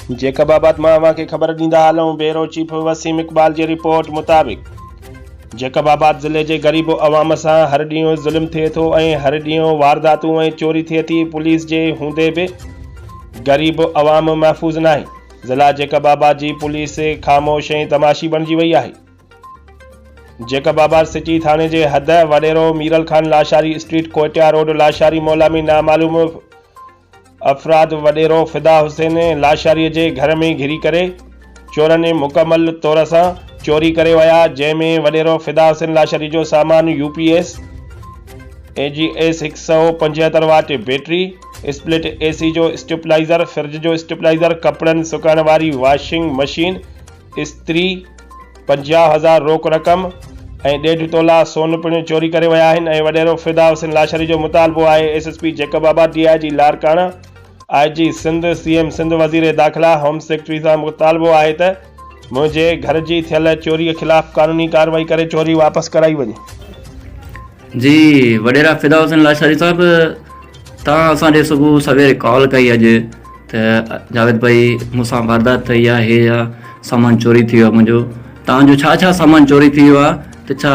Jacob آباد مان اوهان کي خبر ڏيندا هلون بيورو چيف وسيم اقبال جي رپورٽ مطابق جيڪب آباد ضلعي جي غريب عوام سان هر ڏينهن ظلم ٿئي ٿو ۽ هر ڏينهن وارداتون ۽ چوري ٿئي ٿي پوليس جي هوندي به غريب عوام محفوظ ناهي ضلع جيڪب آباد جي پوليس خاموش ۽ تماشي بڻجي وئي آهي جيڪب آباد سٽي ٿاڻي جي حد وڏيرو ميرل خان لاشاري اسٽريٽ ڪوئٽيا روڊ لاشاري محلا ۾ نامعلوم افراد وڏيرو فدا حسين لاشاري جي گهر ۾ گهري ڪري چورن مڪمل طور سان چوري ڪري ويا جنهن ۾ وڏيرو فدا حسين لاشاري جو سامان U P S, A G S 175 watt battery, split A C جو اسٽيپلائيزر، فرج جو اسٽيپلائيزر، ڪپڙن سڪائڻ واري واشنگ مشين، استري، 50,000 روڪ رقم ۽ ڏيڍ تولا سون پڻ چوري ڪري ويا آهن ۽ وڏيرو فدا حسين لاشاري جو مطالبو آهي S S P Jacobabad, D I G Larkana, I G Sindh, C M Sindh, وزير داخلا، هوم سيڪريٽري سان مطالبو آهي ته منهنجي گهر جي ٿيل چوري خلاف قانوني ڪارروائي ڪري چوري واپس ڪرائي وڃي. جي وڏيرا فدا حسين لاشاري صاحب تان اسان ڏي صبح سوير ڪال ڪئي اڄ ته جاويد ڀائي مون سان واردات ٿي آ هي آ سامان چوري ٿي ويو آ منهنجو تان جو ڇا ڇا سامان چوري ٿي ويو آ ته ڇا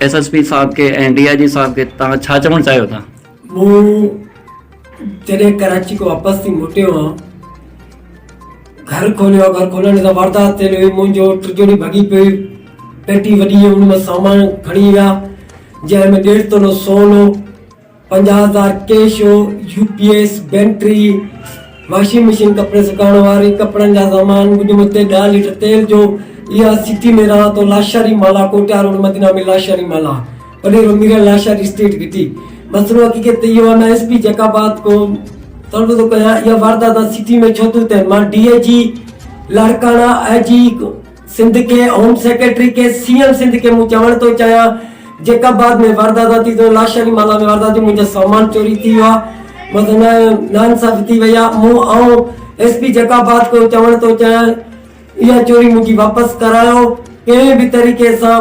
ايس ايس پي صاحب کي ۽ ڊي I جي صاحب کي تان ڇا چوڻ چاهيو ٿا. مون جڏهن ڪراچي کان واپس ٿي موٽيو آن گهر کوليو آ گهر کولڻ سان واردات ٿيل هئي منهنجو ٽجوڙي ڀڳي پئي پيٽي وڏي هئي ان مان سامان کڻي ويا جنهن ۾ ڏيڍ تولو سون هو 50,000 ڪيش هو U P S battery washing machine ڪپڙي سڪائڻ واري ڪپڙن جا سامان ڪجهه مون تي ڏهه ليٽر تيل جو اها سٽي ۾ رهان ٿو لاشاري مالا ڪوٽيا روڊ مدينه ۾ لاشاري مالا وڏيرو ميرل لاشاري اسٽيٽ گهٽي مسئلو حقيقت ته اهو آهي مان ايس پي جيڪب آباد کو طلب ٿو ڪيان اها واردات سٽي ۾ ڇو ٿيون ٿين مان D I G Larkana I G Sindh کي هوم سيڪريٽري کي سي ايم سنڌ کي مون چوڻ ٿو چاهيان جيڪب آباد ۾ واردات ٿي ٿو لاشاري مالا ۾ واردات ٿي منهنجو سامان چوري ٿي ويو آهي مطلب ناانصافي ٿي وئي آهي مون آئون ايس پي جيڪب آباد کو چوڻ ٿو چاهيان اها چوري منهنجي واپس ڪرايو ڪنهن به طريقي سان.